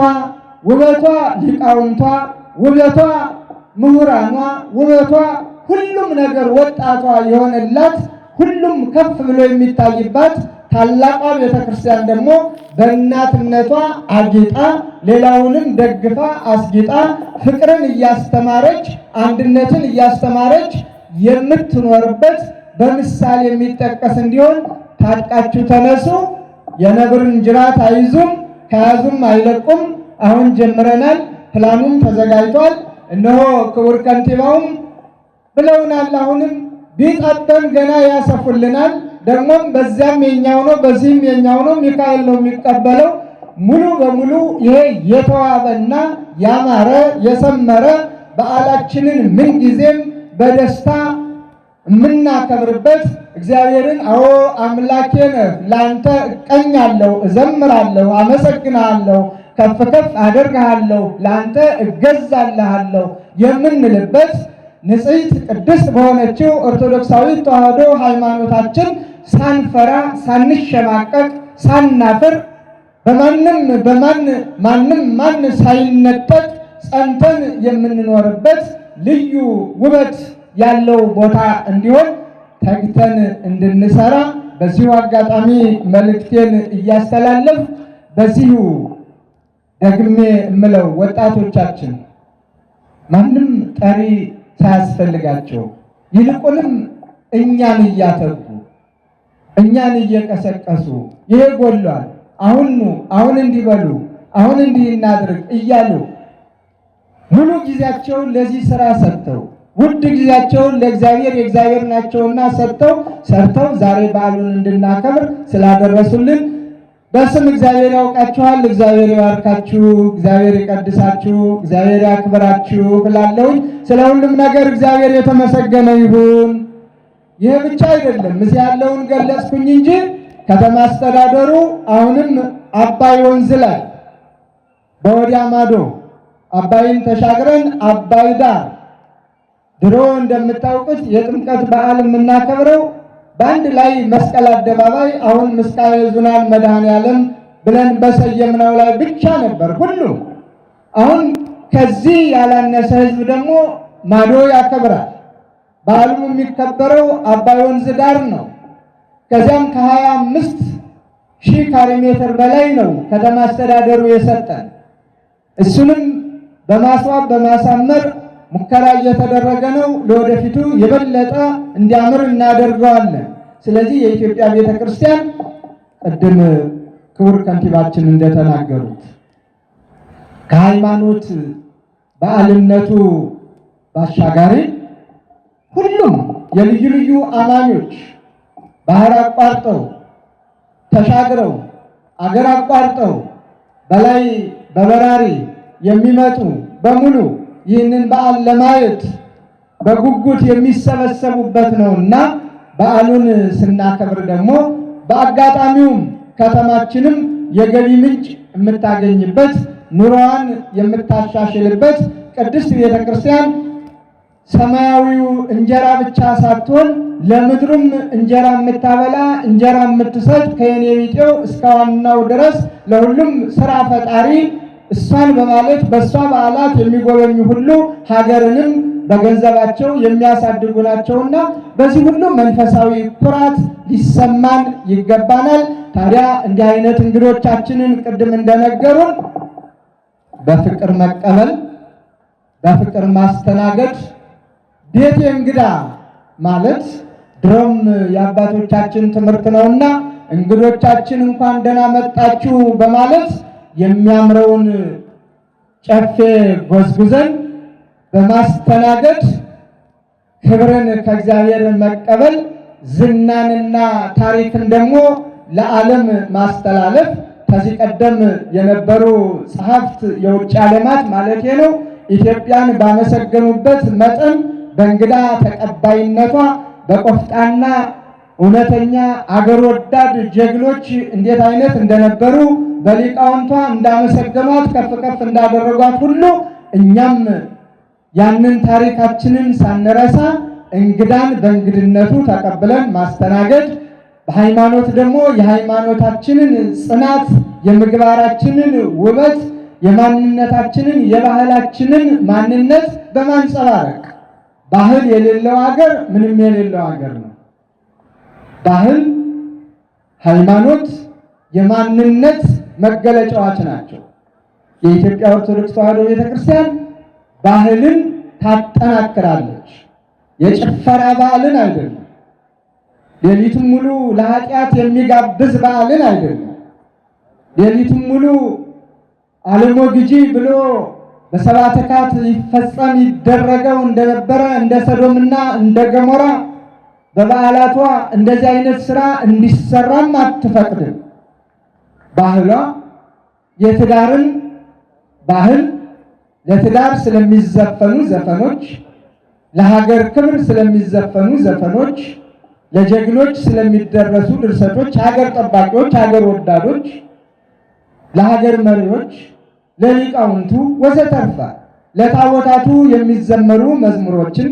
ውበቷ ሊቃውንቷ፣ ውበቷ ምሁራኗ፣ ውበቷ ሁሉም ነገር ወጣቷ የሆነላት፣ ሁሉም ከፍ ብሎ የሚታይባት ታላቋ ቤተክርስቲያን ደግሞ በእናትነቷ አጊጣ፣ ሌላውንም ደግፋ አስጊጣ፣ ፍቅርን እያስተማረች፣ አንድነትን እያስተማረች የምትኖርበት በምሳሌ የሚጠቀስ እንዲሆን ታጥቃችሁ ተነሱ። የነብርን ጅራት አይዙም፣ ከያዙም አይለቁም። አሁን ጀምረናል። ፕላኑም ተዘጋጅቷል። እነሆ ክቡር ከንቲባውም ብለውናል። አሁንም ቢጠበን ገና ያሰፉልናል። ደግሞም በዚያም የኛው ነው፣ በዚህም የኛው ነው። ሚካኤል ነው የሚቀበለው። ሙሉ በሙሉ ይሄ የተዋበና ያማረ የሰመረ በዓላችንን ምንጊዜም በደስታ የምናከብርበት፣ እግዚአብሔርን አዎ አምላኬ ነህ፣ ለአንተ እቀኛለሁ፣ እዘምራለሁ፣ አመሰግናለሁ፣ ከፍ ከፍ አደርግሃለሁ፣ ለአንተ እገዛልሃለሁ የምንልበት፣ ንጽሕት ቅድስት በሆነችው ኦርቶዶክሳዊ ተዋሕዶ ሃይማኖታችን ሳንፈራ፣ ሳንሸማቀቅ፣ ሳናፍር፣ በማንም በማን ማንም ማን ሳይነጠቅ ጸንተን የምንኖርበት ልዩ ውበት ያለው ቦታ እንዲሆን ተግተን እንድንሰራ በዚሁ አጋጣሚ መልእክቴን እያስተላለፍ፣ በዚሁ ደግሜ እምለው ወጣቶቻችን ማንም ጠሪ ሳያስፈልጋቸው ይልቁንም እኛን እያተጉ፣ እኛን እየቀሰቀሱ፣ ይሄ ጎሏል፣ አሁን ኑ፣ አሁን እንዲበሉ፣ አሁን እንዲህ እናድርግ እያሉ ሙሉ ጊዜያቸውን ለዚህ ስራ ሰጥተው፣ ውድ ጊዜያቸውን ለእግዚአብሔር፣ የእግዚአብሔር ናቸውና፣ ሰጥተው ሰርተው ዛሬ በዓሉን እንድናከብር ስላደረሱልን በስም እግዚአብሔር ያውቃችኋል። እግዚአብሔር ይባርካችሁ፣ እግዚአብሔር ይቀድሳችሁ፣ እግዚአብሔር ያክብራችሁ እላለሁኝ። ስለ ሁሉም ነገር እግዚአብሔር የተመሰገነ ይሁን። ይህ ብቻ አይደለም፣ እዚህ ያለውን ገለጽኩኝ እንጂ ከተማ አስተዳደሩ አሁንም አባይ ወንዝ ላይ በወዲያ ማዶ አባይን ተሻግረን አባይ ዳር፣ ድሮ እንደምታውቁት የጥምቀት በዓል የምናከብረው በአንድ ላይ መስቀል አደባባይ አሁን ምስካየ ኅዙናን መድኃኔዓለም ብለን በሰየምነው ላይ ብቻ ነበር ሁሉም። አሁን ከዚህ ያላነሰ ህዝብ ደግሞ ማዶ ያከብራል። በዓሉም የሚከበረው አባይ ወንዝ ዳር ነው። ከዚያም ከ25,000 ካሬ ሜትር በላይ ነው ከተማ አስተዳደሩ የሰጠን። እሱንም በማስዋብ በማሳመር ሙከራ እየተደረገ ነው። ለወደፊቱ የበለጠ እንዲያምር እናደርገዋለን። ስለዚህ የኢትዮጵያ ቤተክርስቲያን ቅድም ክቡር ከንቲባችን እንደተናገሩት ከሃይማኖት በዓልነቱ ባሻጋሪ ሁሉም የልዩ ልዩ አማኞች ባህር አቋርጠው ተሻግረው አገር አቋርጠው በላይ በበራሪ የሚመጡ በሙሉ ይህንን በዓል ለማየት በጉጉት የሚሰበሰቡበት ነውና በዓሉን ስናከብር ደግሞ በአጋጣሚውም ከተማችንም የገቢ ምንጭ የምታገኝበት፣ ኑሮዋን የምታሻሽልበት፣ ቅድስት ቤተክርስቲያን ሰማያዊው እንጀራ ብቻ ሳትሆን ለምድሩም እንጀራ የምታበላ፣ እንጀራ የምትሰጥ፣ ከየኔ ቢጤው እስከ ዋናው ድረስ ለሁሉም ስራ ፈጣሪ እሷን በማለት በእሷ በዓላት የሚጎበኙ ሁሉ ሀገርንም በገንዘባቸው የሚያሳድጉ ናቸውና በዚህ ሁሉ መንፈሳዊ ኩራት ሊሰማን ይገባናል። ታዲያ እንዲህ አይነት እንግዶቻችንን ቅድም እንደነገሩን በፍቅር መቀበል፣ በፍቅር ማስተናገድ፣ ቤት እንግዳ ማለት ድሮም የአባቶቻችን ትምህርት ነውና እንግዶቻችን እንኳን ደህና መጣችሁ በማለት የሚያምረውን ጨፌ ጎዝጉዘን በማስተናገድ ክብርን ከእግዚአብሔር መቀበል፣ ዝናንና ታሪክን ደግሞ ለዓለም ማስተላለፍ፣ ከዚህ ቀደም የነበሩ ጸሐፍት የውጭ ዓለማት ማለት ነው ኢትዮጵያን ባመሰገኑበት መጠን በእንግዳ ተቀባይነቷ፣ በቆፍጣና እውነተኛ አገር ወዳድ ጀግኖች እንዴት አይነት እንደነበሩ በሊቃውንቷ እንዳመሰገኗት ከፍ ከፍ እንዳደረጓት ሁሉ እኛም ያንን ታሪካችንን ሳንረሳ እንግዳን በእንግድነቱ ተቀብለን ማስተናገድ፣ በሃይማኖት ደግሞ የሃይማኖታችንን ጽናት፣ የምግባራችንን ውበት፣ የማንነታችንን የባህላችንን ማንነት በማንጸባረቅ፣ ባህል የሌለው ሀገር ምንም የሌለው ሀገር ነው። ባህል፣ ሃይማኖት የማንነት መገለጫዎች ናቸው። የኢትዮጵያ ኦርቶዶክስ ተዋሕዶ ቤተክርስቲያን ባህልን ታጠናክራለች። የጭፈራ ባህልን አይደለም። ሌሊቱን ሙሉ ለኃጢአት የሚጋብዝ በዓልን አይደለም። ሌሊቱን ሙሉ አልሞ ግጂ ብሎ በሰባት ካት ይፈጸም ይደረገው እንደነበረ እንደ ሰዶምና እንደ ገሞራ በበዓላቷ እንደዚህ አይነት ስራ እንዲሰራም አትፈቅድም። ባህሏ የትዳርን ባህል ለትዳር ስለሚዘፈኑ ዘፈኖች፣ ለሀገር ክብር ስለሚዘፈኑ ዘፈኖች፣ ለጀግኖች ስለሚደረሱ ድርሰቶች፣ ሀገር ጠባቂዎች፣ ሀገር ወዳዶች፣ ለሀገር መሪዎች፣ ለሊቃውንቱ ወዘተርፈ ለታቦታቱ የሚዘመሩ መዝሙሮችን፣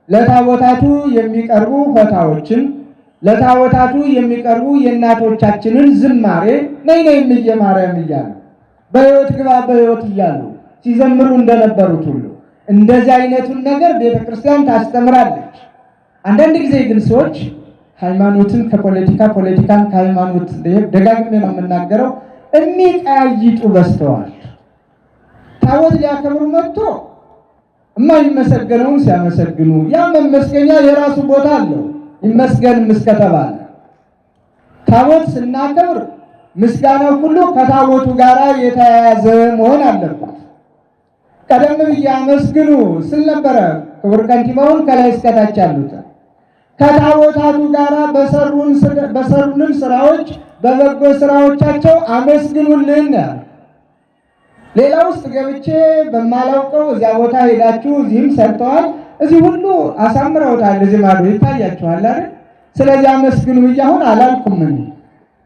ለታቦታቱ የሚቀርቡ ሆታዎችን፣ ለታቦታቱ የሚቀርቡ የእናቶቻችንን ዝማሬ ነይ ነይ እምዬ ማርያም እያሉ፣ በሕይወት ግባ በሕይወት እያሉ ሲዘምሩ እንደነበሩት ሁሉ እንደዚህ አይነቱን ነገር ቤተክርስቲያን ታስተምራለች። አንዳንድ ጊዜ ግን ሰዎች ሃይማኖትን ከፖለቲካ፣ ፖለቲካን ከሃይማኖት፣ ደጋግሜ ነው የምናገረው፣ የሚቀያይጡ በዝተዋል። ታቦት ሊያከብሩ መጥቶ የማይመሰገነውን ሲያመሰግኑ፣ ያ መመስገኛ የራሱ ቦታ አለው። ይመስገንም እስከተባለ ታቦት ስናከብር ምስጋናው ሁሉ ከታቦቱ ጋር የተያያዘ መሆን አለበት። ቀደም ብዬ አመስግኑ ስል ነበረ ክቡር ከንቲባውን ከላይ እስከታች ያሉት ከታቦታቱ ጋር በሰሩልን ስራዎች፣ በበጎ ስራዎቻቸው አመስግኑልን። ሌላ ውስጥ ገብቼ በማላውቀው እዚያ ቦታ ሄዳችሁ እዚህም ሰርተዋል፣ እዚህ ሁሉ አሳምረውታል፣ እዚህ ማዶ ይታያችኋል አይደል? ስለዚህ አመስግኑ ብዬ አሁን አላልኩም እኔ።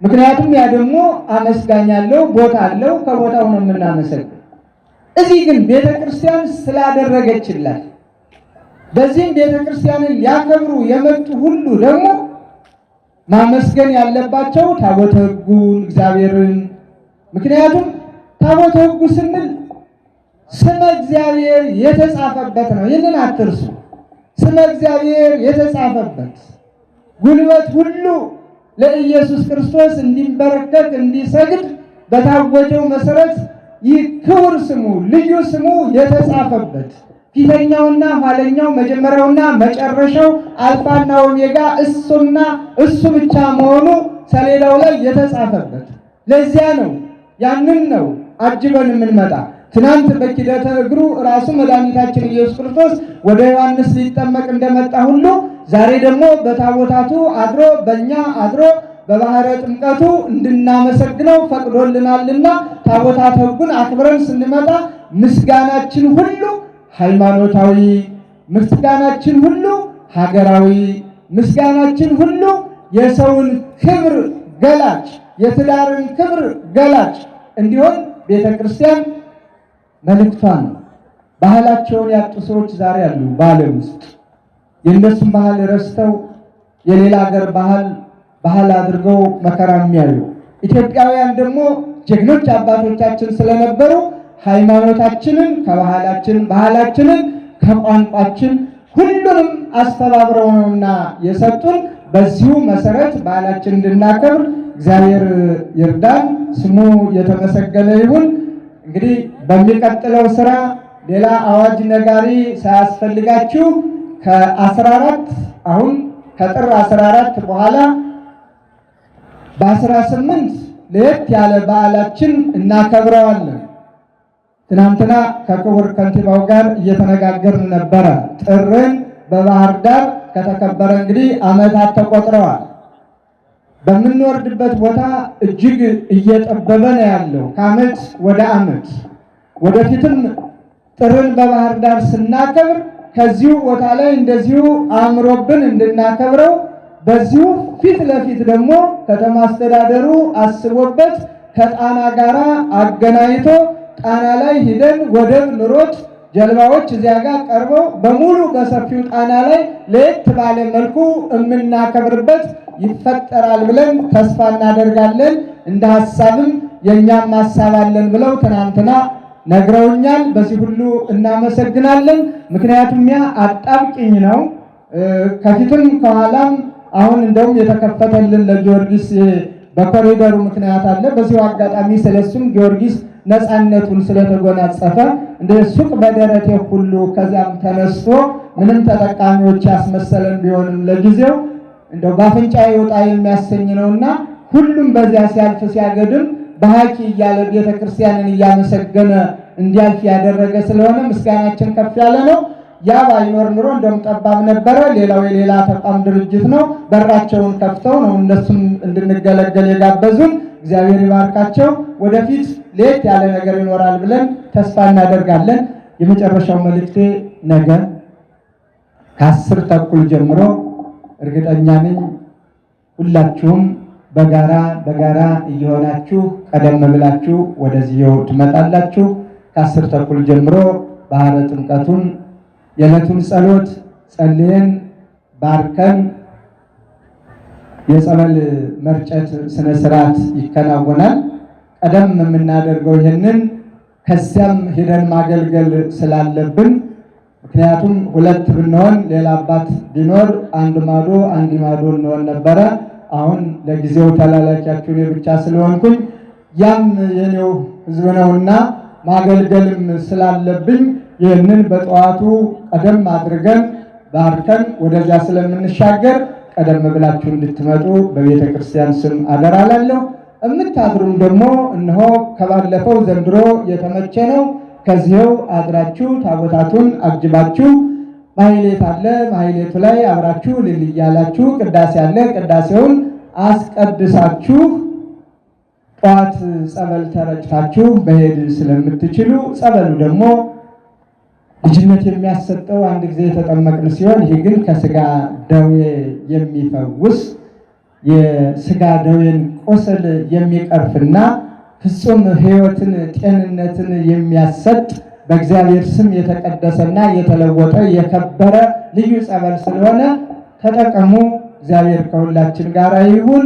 ምክንያቱም ያ ደግሞ አመስጋኝ አለው፣ ቦታ አለው፣ ከቦታው ነው የምናመሰግን። እዚህ ግን ቤተክርስቲያን ስላደረገችላት በዚህም ቤተክርስቲያንን ሊያከብሩ የመጡ ሁሉ ደግሞ ማመስገን ያለባቸው ታቦተ ሕጉን እግዚአብሔርን። ምክንያቱም ታቦተ ሕጉ ስንል ስመ እግዚአብሔር የተጻፈበት ነው። ይህንን አትርሱ። ስመ እግዚአብሔር የተጻፈበት ጉልበት ሁሉ ለኢየሱስ ክርስቶስ እንዲንበረከክ እንዲሰግድ በታወጀው መሰረት ይህ ክቡር ስሙ ልዩ ስሙ የተጻፈበት ፊተኛውና ኋለኛው መጀመሪያውና መጨረሻው አልፋና ኦሜጋ እሱና እሱ ብቻ መሆኑ ሰሌዳው ላይ የተጻፈበት። ለዚያ ነው ያንን ነው አጅበን የምንመጣ። ትናንት በኪደተ እግሩ ራሱ መድኃኒታችን ኢየሱስ ክርስቶስ ወደ ዮሐንስ ሊጠመቅ እንደመጣ ሁሉ ዛሬ ደግሞ በታቦታቱ አድሮ በእኛ አድሮ በባህረ ጥምቀቱ እንድናመሰግነው ፈቅዶልናልና ታቦታት ሕጉን አክብረን ስንመጣ ምስጋናችን ሁሉ ሃይማኖታዊ፣ ምስጋናችን ሁሉ ሀገራዊ፣ ምስጋናችን ሁሉ የሰውን ክብር ገላጭ፣ የትዳርን ክብር ገላጭ እንዲሆን ቤተ ክርስቲያን መልእክቷ ነው። ባህላቸውን ያጡ ሰዎች ዛሬ አሉ በዓለም ውስጥ። የእነሱን ባህል ረስተው የሌላ ሀገር ባህል ባህል አድርገው መከራ የሚያዩ ኢትዮጵያውያን ደግሞ ጀግኖች አባቶቻችን ስለነበሩ ሃይማኖታችንን ከባህላችን ባህላችንን ከቋንቋችን ሁሉንም አስተባብረው ነውና የሰጡን። በዚሁ መሰረት ባህላችን እንድናከብር እግዚአብሔር ይርዳን። ስሙ የተመሰገነ ይሁን። እንግዲህ በሚቀጥለው ስራ ሌላ አዋጅ ነጋሪ ሳያስፈልጋችሁ ከ14 አሁን ከጥር 14 በኋላ በ18 ለየት ያለ በዓላችን እናከብረዋለን። ትናንትና ከክቡር ከንቲባው ጋር እየተነጋገርን ነበረ። ጥርን በባህር ዳር ከተከበረ እንግዲህ ዓመታት ተቆጥረዋል። በምንወርድበት ቦታ እጅግ እየጠበበ ነው ያለው ከዓመት ወደ ዓመት። ወደፊትም ጥርን በባህር ዳር ስናከብር ከዚሁ ቦታ ላይ እንደዚሁ አምሮብን እንድናከብረው በዚሁ ፊት ለፊት ደግሞ ከተማ አስተዳደሩ አስቦበት ከጣና ጋራ አገናኝቶ ጣና ላይ ሂደን ወደብ ኑሮት ጀልባዎች እዚያ ጋር ቀርበው በሙሉ በሰፊው ጣና ላይ ለየት ባለ መልኩ የምናከብርበት ይፈጠራል ብለን ተስፋ እናደርጋለን። እንደ ሀሳብም የእኛም ሀሳብ አለን ብለው ትናንትና ነግረውኛል። በዚህ ሁሉ እናመሰግናለን። ምክንያቱም ያ አጣብቂኝ ነው። ከፊትም ከኋላም አሁን እንደውም የተከፈተልን ለጊዮርጊስ በኮሪደሩ ምክንያት አለ። በዚሁ አጋጣሚ ስለሱም ጊዮርጊስ ነፃነቱን ስለተጎናጸፈ እንደ ሱቅ በደረቴ ሁሉ ከዚያም ተነስቶ ምንም ተጠቃሚዎች ያስመሰለን ቢሆንም ለጊዜው እንደው በአፍንጫ ይውጣ የሚያሰኝ ነውና ሁሉም በዚያ ሲያልፍ ሲያገድም በሀቂ እያለ ቤተክርስቲያንን እያመሰገነ እንዲያልፍ ያደረገ ስለሆነ ምስጋናችን ከፍ ያለ ነው። ያ ባይኖር ኑሮ እንደውም ጠባብ ነበረ። ሌላው የሌላ ተቋም ድርጅት ነው። በራቸውን ከፍተው ነው እነሱም እንድንገለገል የጋበዙን። እግዚአብሔር ይባርካቸው። ወደፊት ለየት ያለ ነገር ይኖራል ብለን ተስፋ እናደርጋለን። የመጨረሻው መልእክቴ ነገ ከ10:30 ጀምሮ እርግጠኛ ነኝ ሁላችሁም በጋራ በጋራ እየሆናችሁ ቀደም ብላችሁ ወደዚህው ትመጣላችሁ። ከ10:30 ጀምሮ ባህረ ጥምቀቱን የዕለቱን ጸሎት ጸልየን ባርከን የጸበል መርጨት ስነ ስርዓት ይከናወናል። ቀደም የምናደርገው ይህንን ከዚያም ሂደን ማገልገል ስላለብን፣ ምክንያቱም ሁለት ብንሆን ሌላ አባት ቢኖር አንድ ማዶ አንድ ማዶ እንሆን ነበረ። አሁን ለጊዜው ተላላኪያችሁ እኔ ብቻ ስለሆንኩኝ ያም የኔው ሕዝብ ነውና ማገልገልም ስላለብኝ ይህንን በጠዋቱ ቀደም አድርገን ባርከን ወደዚያ ስለምንሻገር ቀደም ብላችሁ እንድትመጡ በቤተ ክርስቲያን ስም አደራ እላለሁ። የምታድሩም ደግሞ እነሆ ከባለፈው ዘንድሮ የተመቸ ነው። ከዚህው አድራችሁ ታቦታቱን አጅባችሁ ማህሌት አለ፣ ማህሌቱ ላይ አብራችሁ እልል እያላችሁ፣ ቅዳሴ አለ፣ ቅዳሴውን አስቀድሳችሁ ጠዋት ጸበል ተረጭታችሁ መሄድ ስለምትችሉ፣ ጸበሉ ደግሞ ልጅነት የሚያሰጠው አንድ ጊዜ የተጠመቅን ሲሆን ይህ ግን ከስጋ ደዌ የሚፈውስ፣ የስጋ ደዌን ቁስል የሚቀርፍና ፍጹም ሕይወትን ጤንነትን የሚያሰጥ በእግዚአብሔር ስም የተቀደሰና የተለወጠ የከበረ ልዩ ጸበል ስለሆነ ተጠቀሙ። እግዚአብሔር ከሁላችን ጋር ይሁን።